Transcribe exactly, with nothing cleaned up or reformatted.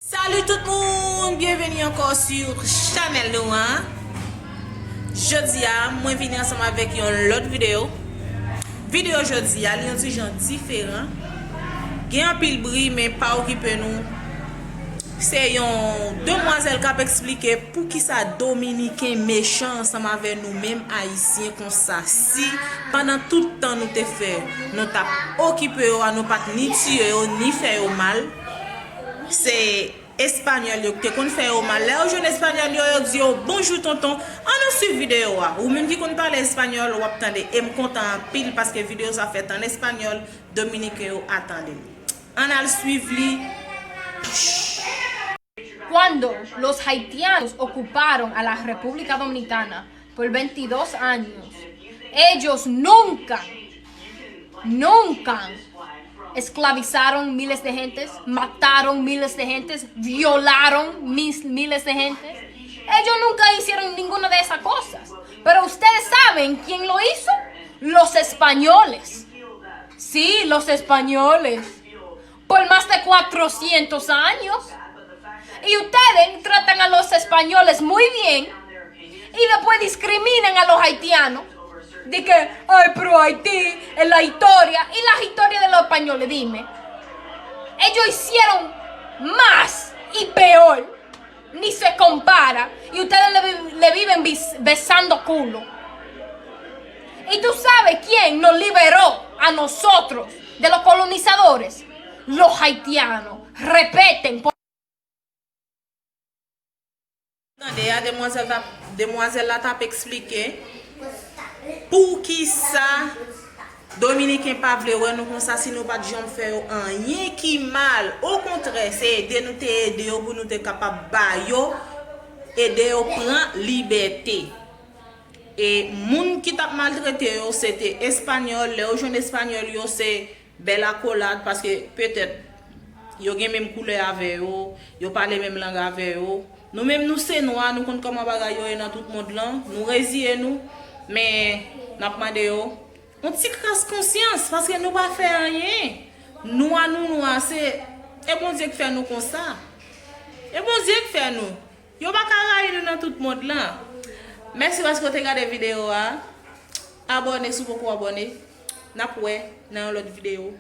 Salut tout moun, byenveni ankò sou chanèl nou an. Jodi a, mwen vini ansanm avèk yon lòt videyo. Videyo jodi a, li yon ti jan diferan. Gen anpil bri, men pa okipe nou. Se yon demwazèl k ap eksplike poukisa Dominiken mechan ansanm avè nou menm Ayisyen konsa. Si pandan tout tan nou te fè, nou t ap okipe yo a, nou pa t ni tiye yo, ni fè yo mal, se Espanyòl yo ki te konn fè yo mal. Lè yo jwenn Espanyòl yo, yo di yo, "Bonjou, tonton, ann nou swiv videyo a." Ou menm ki konn pale espanyòl, w ap tande. E m kontan anpil paske videyo sa fèt an espanyòl, Dominiken yo a tande l. Ann al swiv li. Cuando los haitianos ocuparon a la República Dominicana por veintidós años, ellos nunca, nunca esclavizaron miles de gentes, mataron miles de gentes, violaron mis- miles de gentes. Ellos nunca hicieron ninguna de esas cosas. Pero ustedes saben quién lo hizo. Los españoles. Sí, los españoles. Por más de cuatrocientos años. Y ustedes tratan a los españoles muy bien y después discriminan a los haitianos. De que, ay, pero Haití es la historia y las historias de los españoles, dime. Ellos hicieron más y peor, ni se compara, y ustedes le, vi- le viven bis- besando culo. ¿Y tú sabes quién nos liberó a nosotros de los colonizadores? Los haitianos. Repeten. Por- Tande a, demwazèl t ap- demwazèl la t ap eksplike poukisa Dominiken pa vle wè nou konsa si nou pa t janm fè yo anyen ki mal. Okontrè, se ede nou te ede yo pou nou te kapab ba yo, ede yo pran libète. E moun ki t ap maltrete yo, se te Espanyòl. Lè yo jwenn Espanyòl yo, se bèl akolad, paske petèt yo gen menm koulè avè yo, yo pale menm lang avè yo. Nou menm, nou se nwa, nou konn kòman bagay yo ye nan tout mond lan, nou reziye nou, men n ap mande yo yon ti kras konsyans, paske nou pa fè anyen. Nwa nou nwa, se, e Bondye k fè nou konsa. E Bondye k fè nou. Yo pa ka rayi nou nan tout mond lan. Mèsi paske w te gade videyo a. Abòne si w poko abòne. N ap wè nan yon lòt videyo.